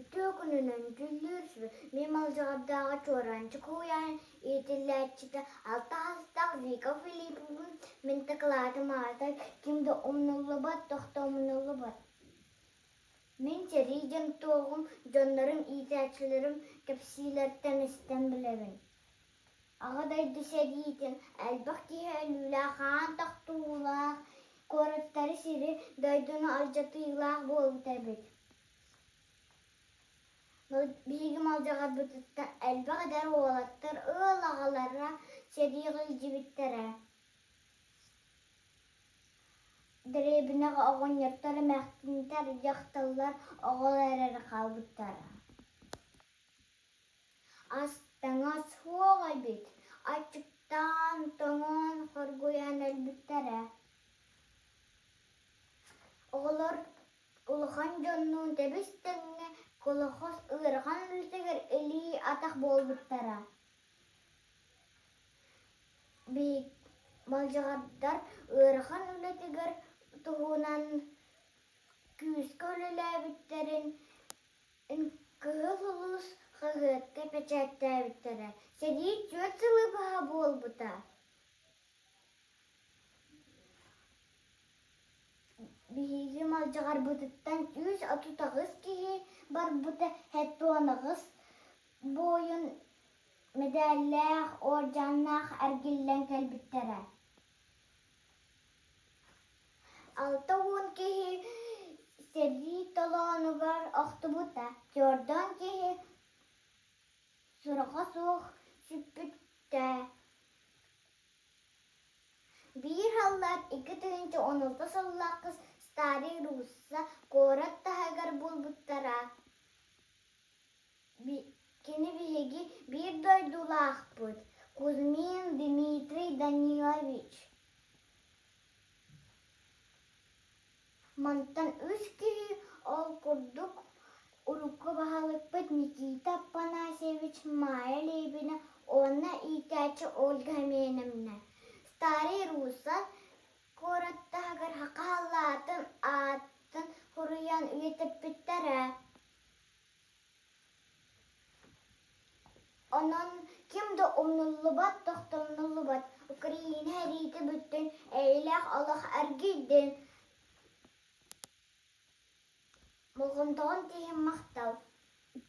Үтүө күнүнэн дьүүллүүр сүбэ мин Малдьаҕардааҕы Чуораанчык уһуйаан иитиллээччитэ алта саастаах Вика Филипповым мин дакылаатым аата ким да умнуллубат, тохтоомунуллубат. Мин сэрии дьон туоҕум, дьоннорум, иитээччилэрим кэпсиилэриттэн истэн билэбин. Аҕа дойду сэриитин элбэх киһи өлүүлээх, хаан тохтуулаах, куораттары, сири, дойдуну алдьатыылаах буолбута эбит. Биһиги малдьаҕарбытыттан элбэх эдэр уолаттар ыал аҕалара сэриигэ илдьибиттэрэ. Дэриэбинэҕэ оҕонньоттор, эмээхситтэр, дьахталлар, оҕолор эрэ хаалбыттара. Ас, таҥас суох эбит, аччыктаан, тоҥон, хоргуйан өлбүттэрэ. Оҕолор улахан дьоннуун тэбис-тэҥҥэ колхоз ыарахан үлэтигэр илии-атах буолбуттара. Малдьаҕардар ыарахан үлэтигэр туһунан күүскэ үлэлээбиттэрин Кыһыл Сулус хаһыакка бэчээттээбиттэрэ. Сэрии түөрт сылы быһа буолбута. Биһиги Малдьаҕарбытыттан 138 киһи барбыта, 78 буойун мэдээллээх, уордьаннаах эргиллэн кэлбиттэрэ. 60 киһи сэрии толоонугар охтубута, түөртүөн киһи сураҕа суох сүппүтэ. Биир халлаат 2016 сыллаахха Старый Русса куорат таһыгар булбуттара. Кини биһиги биир дойдулаахпыт Кузьмин Дмитрий Данилович. Мантан үс киһи ол курдук урукку баһылыкпыт Никита Афанасьевич, Майя Лебина уонна иитээччи Ольга Семеновна Старый Русса куорат таһыгар хахалаатын аатын суруйан үйэтиппиттэрэ. Онон ким да умнуллубат, тохтонуллубат, Украина сэриитэ бүттүн, эйэлээх олох эргийдин! Болҕомтоҕун тиһин махтал!